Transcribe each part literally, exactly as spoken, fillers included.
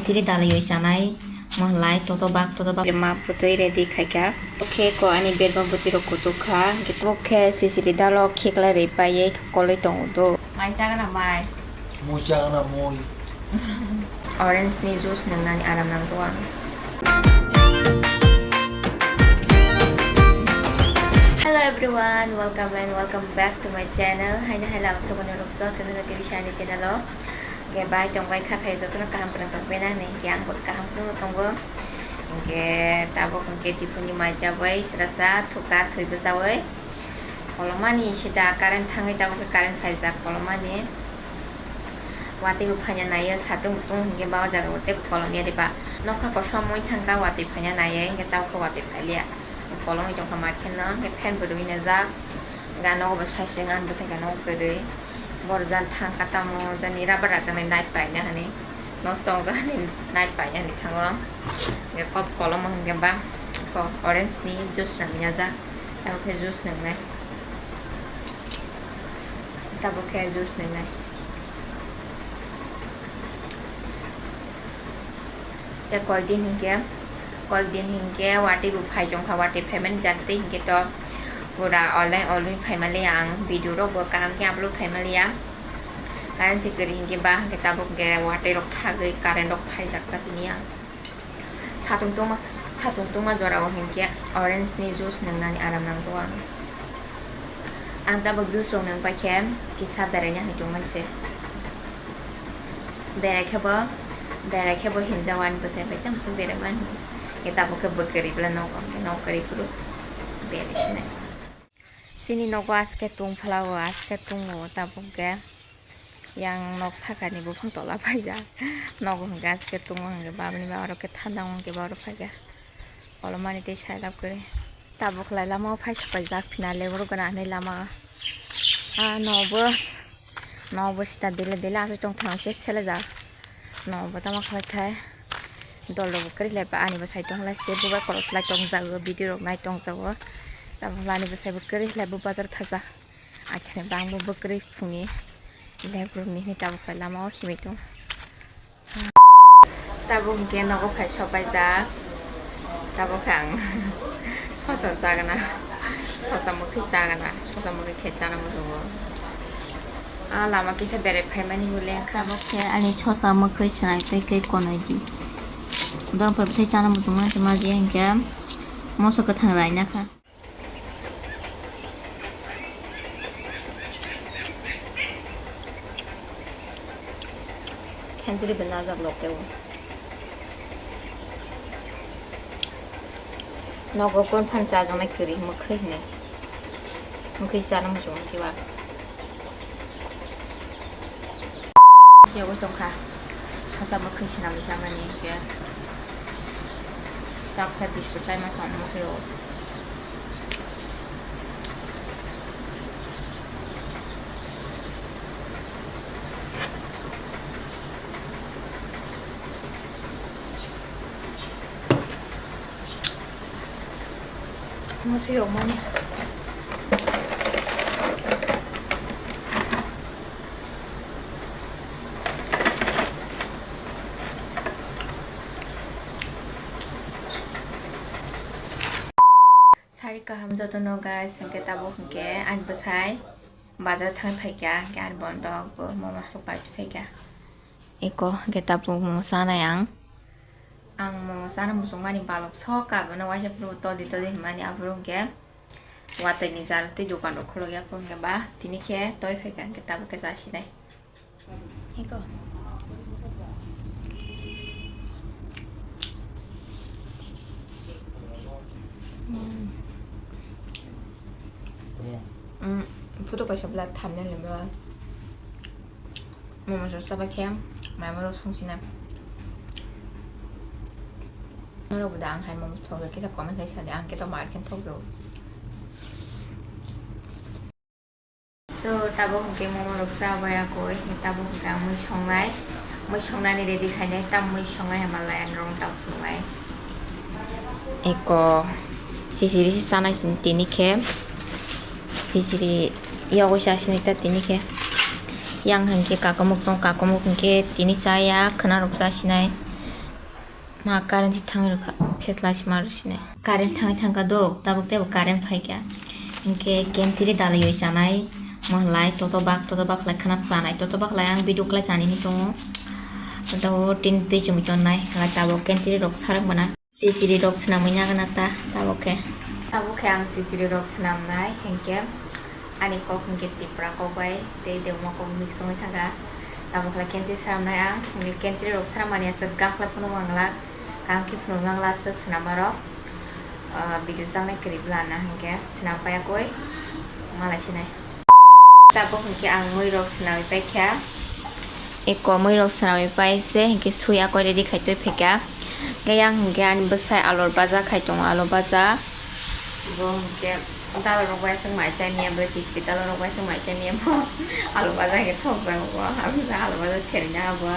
Siri dalwi chanai, mohlai, totobak, totobak. Ma putui ready khaikha. Khe ko ani berma bwtwi rok kutuk kha. Hwnkhe tabuk khe sisiri dalo khiklai rwi paiwi kolwi tongo do. Mai chagana mai. Mui chagana mui. Orange ni juice nwngnani aram nangjago ang. Hello everyone, welcome and welcome back to my channel. Haino hai lama sobo norok jotono T V Shani channel o. Hwnkhe bai tongbai kha khai jotono kaham kwrwng tongbai nani, hwnkhe ang bo kaham kwrwngno tongo. Hwnkhe tabuk hwnkhe tiphuni mai chabai srasa thuka thwi bwchaui kolomani sida current thangwi tabuk khe current phaijak kolomani. Watwi bo phaina naiyo, satung butung hwnkhe ba o jaga o tei kolom ya diba. Nokha kosom wng thangkha watwi phaina naiya, hwnkhe tabuk khe watwi phailia. Kolomwi tongkha ma kheno, hwnkhe fan bo rwui najak. Ga nogo bo sai se ngan bwsai khe nogo kwrwi. Bor jan thang ka tamo jani rubber rajak nai night paina hani. Nosto ongja hani night paina hani thango. Hwnkhe kop kolom hwnkhe ba ko orange ni juice rwui najak. Tamo khe juice nwngnai. Tabuk khe juice nwngnai. Tei koikdin hinkhe, koikdin hinkhe watwi bo phai tongkha, watwi phaimani jat tei hinkhe to pura online olwi phaimaliya ang, video rok bo kaham khe upload phaimaliya. Current se kwrwi hinkhe ba hinkhe tabuk hinkhe watwi rok thagwi current rok phaijak ta sini ang. Satung tungma, satung tungma jora o hinkhe orange ni juice nwngnani aram nangjago ang. Ang tabuk juice rok nwng paikhe kisa beraina hinwi tongmani se. Berai khe bo, berai khe bo hinjago ani bwsai bai tamo se berai mani. Khe tabuk khe bwkrwi bwla nogo, khe nok kwrwi phuru berai sinai. Chini nogo aske tong phlao, aske tongo tabuk khe. Yang nok sakani buphang tola paijak. Nogo hwnkhe aske tongo hwnkhe babani ba oro khe thanda hwnkhe ba oro phaikha. Kolomani tei sailab kwrwi. Tabuk khlai lama o phaisa paijak phina leburu gana hinwi lama o. Ah, nobo, nobo sita dile dile aswk tongthang se selejak. Nobo tamo khlai thai. Dol rok bo kwrwi lai ba ani bo side o hwnlai se bubar koros lai tongjago, video rok nai tongjago. Tamo hwnlai ani bo side bo kwrwi lai bo bazar thajak. Akhene bangbo bwkrwi phungi lebrumni hinwi tabuk khe lama o himwi tongo. Tabuk hinkhe nogo phai sopaijak. Tabuk khe ang sosa chagana, sosa mwkhwi chagana, sosa mwkhwi khe chana muchungo. A lama kisa berai phaimani bo lengkha. Tabuk khe ani sosa mwkhwi swnai tei khe konoi di. Dorong phai bwthai chana muchungma tongma je hinkhe moso kwthang raina kha. Khendri bo najak lok teo. Nogo kon phan chajaknai kwrwi mwkhwi hinwi. Mwkhwi chana muchung kiba. Siyogwi tongkha. Sosa mwkhwi swnamwi chamani hinkhe. Tabuk khe biscuit chaima tongma phiro. Mwswi rok mani. Sari kaham jotono guys, hwnkhe tabuk hwnkhe ani bwsai bazar thangwi phaikha, hwnkhe ani bondok bo momo sok party phaikha. Eko hwnkhe tabuk momo chanai ang. Ang momo chana muchungmani balok sok abono waisa phuru todi todi hinmani aphuru hwnkhe watwi ni jar tei dokan rok khulukya phuru hwnkhe ba tini khe toi phaikha hwnkhe tabuk khe chasinai. Eko. Hmm. Hmm, photo kaisa bwla thumbnail ni bwla. Momo sos chaba khe maimo rok song sina. Norok bo da ang hai momo sok kisa comment khai sadi, ang khe to market thok jago. So, tabuk hwnkhe momo rok chabai ya koi, tabuk hwnkhe ang mui songnai, mui songnani ready khainai, tam mui songnai hama lai ang rong tabuk songnai. Eko, sisiri si chanai sini tini khe, sisiri yogwi chasinai ta tini khe, yang hwnkhe kakamuk tong, kakamuk hwnkhe tini chaya, khwna rok chasinai, Ma current si thangwi rwkha, pheslai si ma rwsine. Current thangwi thangkha do, tabuk teibo current phaikha. Hinkhe kenchiri dalwi chanai, mohlai toto bak, toto bak lai khana chanai, toto bak lai ang video khlai chanini tongo. Tabuk tin twi chumui tonnai, lai tabuk kenchiri rok sarak bana. Sisiri rok swnamwi nagana ta, tabuk khe. Tabuk khe ang sisiri rok swnamnai, hinkhe ani kok hinkhe Tipra kok bai tei Deuma kok mix wngwi thangkha. Tabuk khe kenchiri swnamnai ang, hinkhe kenchiri rok swnam mani aswk gakhlak phano manglak, kaham khe phunuk manglak aswk swnam rok. Ah, video channel kwrwi bwlana hinkhe swnam paiya koi, malai sinai. Tabuk hinkhe ang mui rok swnamwi paikha. Eko mui rok swnamwi pai se hinkhe sui akoi ready khai twi phaikha. Hinkhe yang hinkhe ani bwsai alor baja khai tongo, alor baja. Bo hinkhe dalorok bai aswk mai chaniya, bo chisti dalorok bai aswk mai chaniya bo. Alor baja hinkhe thok jago bo, hamya alor baja serina bo.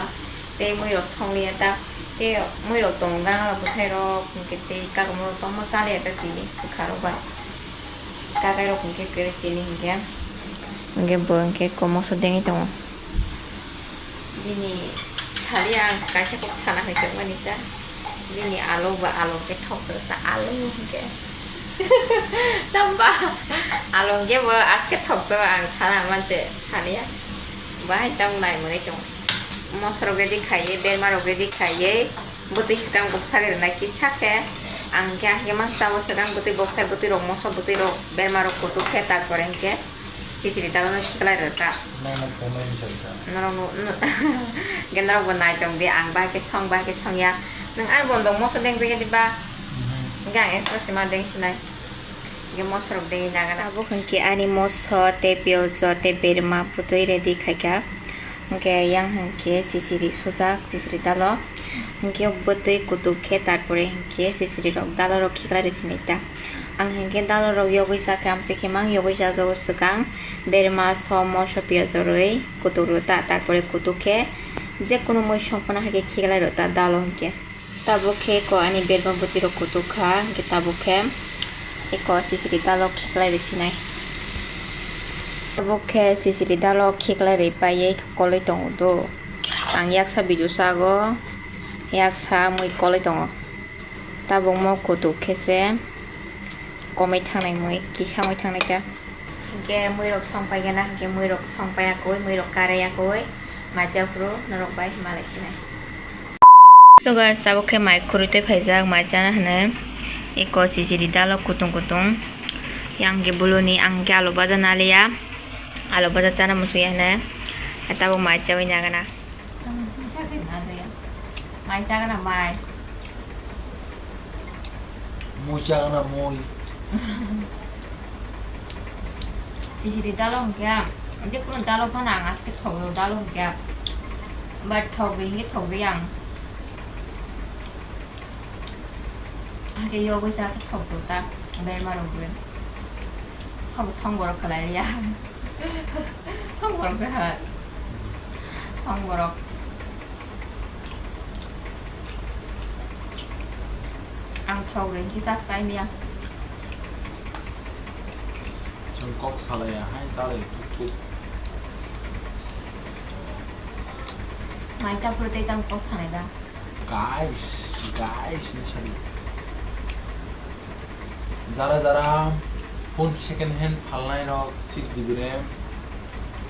Tei mui rok songya ta, tei mui rok tongo, gang rok bwthai rok hinkhe tei kakomorok tongma chaliya ta tini bwkha rok bai. Kakai rok hinkhe kwrwi tini hinkhe. Hinkhe bo hinkhe komoso dengwi tongo. Bini sari ang kaisa kok sana hai tongmani ta. Bini alo ba alo khe thok ta alo hinkhe. Tamba alo hinkhe bo aske thok ta ang sana mante saniya. Bahai tamo nai mwnwi tongo. Moso rok ready khaiwi, berma rok ready khaiwi, bwtwi swkang boksa rwnai kisa khe. Ang khe ahikhe mang chao swkang bwtwi boksa, bwtwi rok moso, bwtwi rok berma rok kutuk khe, tarpore hinkhe sisiri dalo no khiklai rwkha. Nang no phunai hinwi sa rwkha. Norok no, no, hinkhe norok bo nai tong di, ang bahai khe song, bahai khe song ya. Nwng ani bondok moso deng jagedi ba? Mhm. Hinkhe ang extra se ma deng sinai. Hinkhe moso rok dengwi nagana. Tabuk hinkhe ani moso tei piyaj tei berma bwtwi ready khaikha. Hinkhe yang hinkhe sisiri sujak, sisiri dalo. Hinkhe bwtwi kutuk khe tarpore hinkhe sisiri rok dalo rok khiklai rw sinai ta. Ang hinkhe dalo rok yogwi chakhe amtwi khe mang yogwi chajago swkang berma som moso piyaj rwi kutuk rw ta, tarpore kutuk khe jekunu mui song phano hai khe khiklai rw ta dalo hinkhe. Tabuk khe eko ani berma bwtwi rok kutuk kha, hinkhe tabuk khe eko sisiri dalo khiklai rw sinai. Tabuk khe sisiri dalo khiklai rw paiwi kolwi tongo do. Ang yaksa video sago, yaksa mui kolwi tongo. Tabuk mo kutuk khe se. Komwi thangnai mui, kisa wngwi thangnai ta. Hinkhe mui rok song pai gana, hinkhe mui rok song pai akoi, mui rok karai akoi, mai cha phuru norok bai malai sinai. So guys, tabuk khe mai khurui twi phaijak, mai chana hwnwi. Eko sisiri dalo kutung kutung. Yang khe buluni, ang khe alu baja naliya. Alu baja chana muchungya hwnwi. Tabuk mai chawi nagana. Mai chagana mai. Mui chagana mui. Sisiri dalo hwnkhe, jekunu dalo phano ang aske thokjak dalo hwnkhe. But thokdi hwnkhe thokdi ang. Hakhe yogwi chakhe thokjak ta, berma rok bai. Sabo song borok kwlai ya. Song borok de ha. Song borok. Ang thok rwi kisa chai miya. Chwng kok salai ya hai chalai tuk tuk. Mai ta phuru tei tamo kok sanai da. Guys, guys, ni sadi. Jara jara phone second hand phalnai rok six G B RAM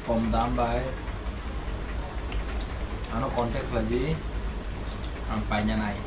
kom dam bai ano contact khlai di ang paina nai.